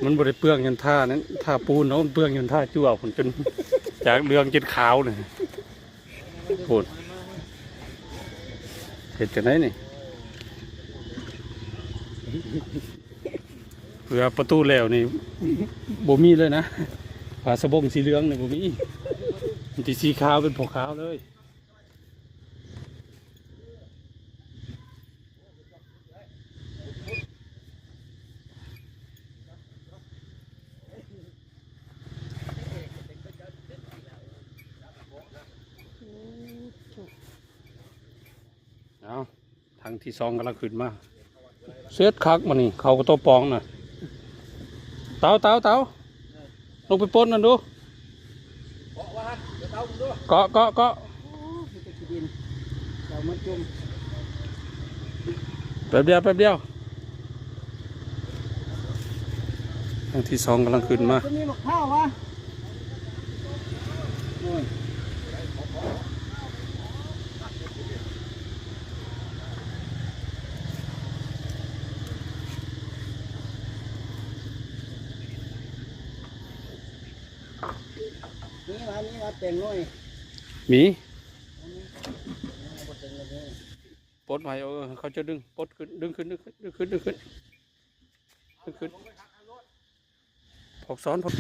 ມັນບໍ່ໄດ້ເປືອງຍ້ອນທານັ້ນ ທາປູນເນາະ ມັນເປືອງຍ້ອນທາຈັ່ວພຸ້ນ ຈົນຈາກເຫຼືອງເປັນຂາວນີ້ພຸ້ນ. ເຮັດຈັ່ງໃດນີ້? ເພື່ອປະຕູແລ້ວນີ້ບໍ່ມີເລີຍນະ ຜ້າສະບົງສີເຫຼືອງນີ້ບໍ່ມີ ມັນຊິສີຂາວເປັນຜາຂາວເລີຍ. ເອົາ ທາງທີສອງກຳລັງຂຶ້ນມາ ເສັດຄັກບາດນີ້ ເຂົ້າກັບໂຕປອງນະ. ເຕົາ ເຕົາ ເຕົາ ລົງໄປປົດນັ້ນດູ ເກາະ ເກາະ ເກາະ ໂອ້ ມີແຕ່ຂີ້ດິນ ເອົາມາຈຸ່ມ ແປັບດຽວ ແປັບດຽວ. ທາງທີສອງກຳລັງຂຶ້ນມາ ຄືມີໝາກພ້າວວະ ໂອ້ຍ ມີວະ ມີວະ ແຕງໜ້ອຍ ມີ ບໍ່ແຕງໜ້ອຍ ປົດໄວ້ ເອີ ເຂົາຈະດຶງ ປົດຂຶ້ນ ດຶງຂຶ້ນ ດຶງຂຶ້ນ ດຶງຂຶ້ນ ດຶງຂຶ້ນ ຂຶ້ນ ພວກສອນພວກ